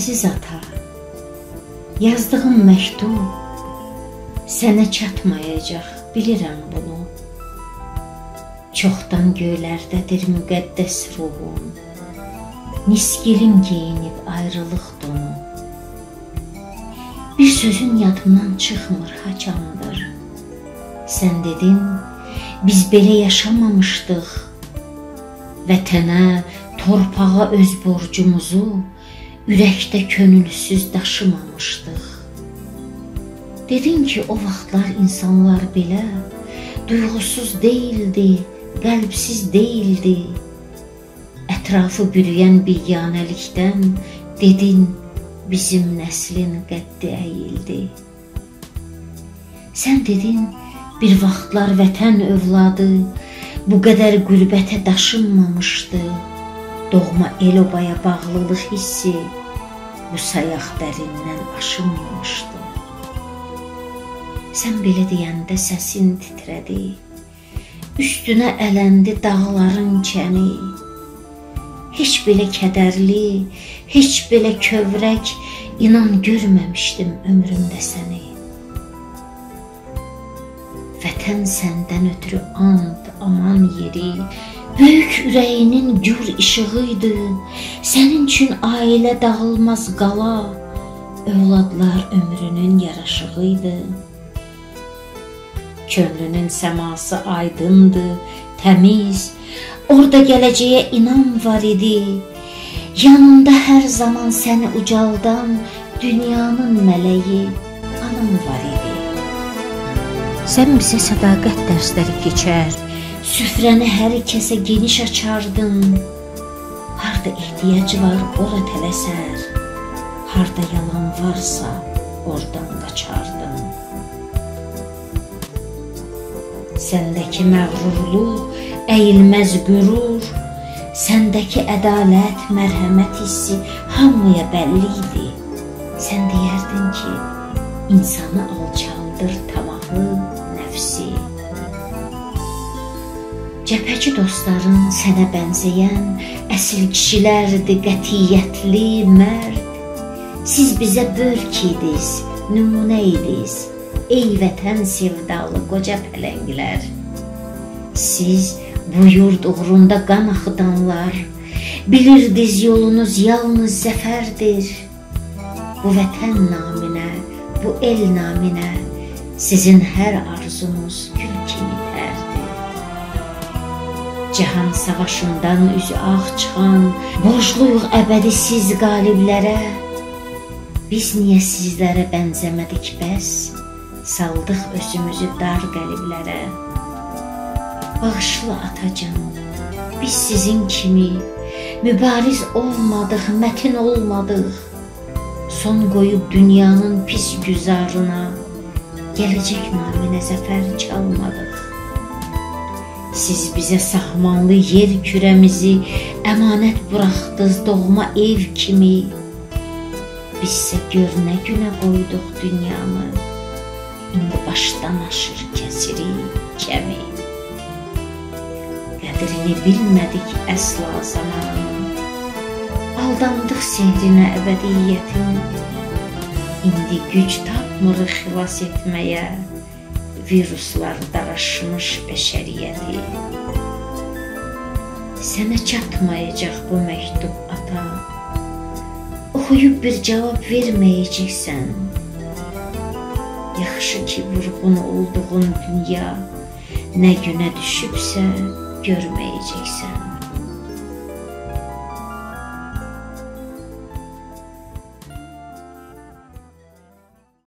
Əziz ata, yazdığım məktub sənə çatmayacaq, bilirəm bunu. Çoxdan göylərdədir müqəddəs ruhun, nisgilim geyinib ayrılıq donu. Bir sözün yadımdan çıxmır haçandır. Sən dedin, biz belə yaşamamışdıq. Vətənə, torpağa öz borcumuzu ürəkdə könülsüz daşımamışdıq. Dedin ki, o vaxtlar insanlar belə duyğusuz deyildi, qəlbsiz deyildi. Ətrafı bürüyən biganəlikdən dedin, bizim nəslin qəddi əyildi. Sən dedin, bir vaxtlar vətən övladı bu qədər qürbətə daşınmamışdı. Doğma el-obaya bağlılıq hissi bu sayaq dərindən aşınmamışdı. Sən belə deyəndə səsin titrədi, üstünə ələndi dağların çəni. Heç belə kədərli, heç belə kövrək, inan görməmişdim ömrümdə səni. Vətən səndən ötürü and, aman yeri, böyük ürəyinin gür işığıydı. Sənin üçün ailə dağılmaz qala, övladlar ömrünün yaraşığıydı. Könlünün səması aydındı, təmiz, orada gələcəyə inan var idi. Yanında hər zaman səni ucaldan dünyanın mələyi anam var idi. Sən bizə sədaqət dərsləri keçər, süfrəni hər kəsə geniş açardın. Harda ehtiyac var, ora tələsər, harda yalan varsa, oradan qaçardın. Səndəki məğrurluq, əyilməz qürur, səndəki ədalət, mərhəmət hissi hamıya bəlli idi. Sən deyərdin ki, insanı alçaldır tamahı, nəfsi. Cəbhəci dostların sənə bənzəyən əsl kişilərdir, qətiyyətli, mərd. Siz bizə börk idiniz, nümunə idiniz, ey vətən sevdalı qoca pələnglər. Siz bu yurd uğrunda qan axıdanlar, bilirdiniz yolunuz yalnız zəfərdir. Bu vətən naminə, bu el naminə sizin hər arzunuz gül kimi tərdir. Cahan savaşından üzü ağ çıxan, borcluyuq əbədi siz qaliblərə. Biz niyə sizlərə bənzəmədik bəs, saldıq özümüzü dar qəliblərə. Bağışla atacan, biz sizin kimi mübariz olmadıq, mətin olmadıq. Son qoyub dünyanın pis güzarına, gələcək naminə zəfər çalmadıq. Siz bizə sahmanlı yer kürəmizi əmanət buraxdınız doğma ev kimi. Bizsə gör nə günə qoyduq dünyanı, indi başdan aşır kəsirik kəmi. Qədrini bilmədik əsla zamanın, aldandıq sehrinə əbədiyyətin. İndi güc tapmırıq xilas etməyə, viruslar daraşmış bəşəriyyəti. Sənə çatmayacaq bu məktub ata, oxuyub bir cavab verməyəcəksən. Yaxşı ki, vurğun olduğun dünya nə günə düşübsə görməyəcəksən.